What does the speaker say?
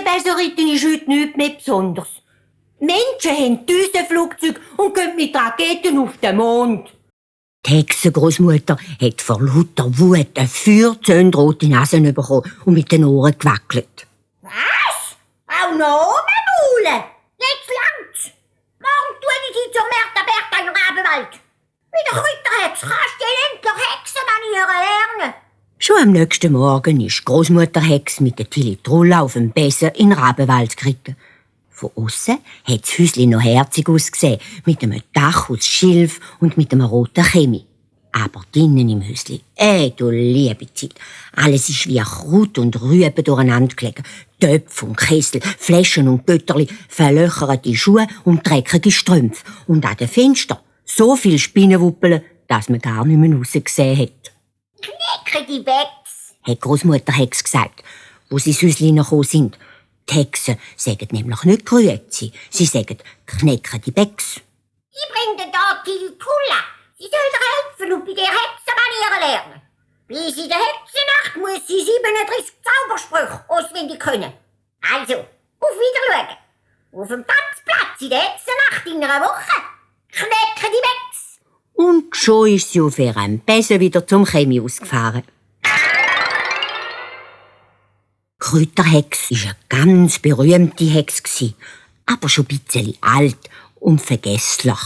Besseritten ist heute nichts mehr Besonderes. Menschen haben Düsenflugzeuge und gehen mit Raketen auf den Mond. Die Hexengroßmutter hat vor lauter Wut eine feuerzündrote Nase bekommen und mit den Ohren gewackelt. Was? Auch noch rummaulen? Jetzt langt's. Morgen tue ich sie zur Märta Berta im Rabenwald. Mit der Kräuterhex kannst du endlich Hexenmanieren lernen. Schon am nächsten Morgen ist Großmutter Hex mit der Tilly Trulla auf dem Besen in den Rabenwald geritten. Von aussen hat das Häuschen noch herzig ausgesehen, mit einem Dach aus Schilf und mit einem roten Chemie. Aber drinnen im Häuschen, du liebe Zeit, alles ist wie Kraut und Rüben durcheinander gelegen. Töpfe und Kessel, Flaschen und Götterli, verlöcherte Schuhe und dreckige Strümpfe. Und an den Fenstern so viel Spinnenwuppeln, dass man gar nicht mehr rausgesehen hat. Knicke die Becks, hat Großmutter Hex gesagt, wo sie ins Häuschen gekommen sind. Die Hexen sagen nämlich nicht Grüezi, sie sagen Knecken die Becks. ich bring dir da Tilly Trulla. Sie soll dir helfen und bei dir Hexenmanieren lernen. Bis in der Hexennacht muss sie 37 Zaubersprüche auswendig können. Also, auf Wiedersehen. Auf dem Tanzplatz in der Hexennacht in einer Woche. Knecken die Becks. Und schon ist sie auf ihrem Besen wieder zum Chemie ausgefahren. Die Kräuterhex war eine ganz berühmte Hex, aber schon ein bisschen alt und vergesslich.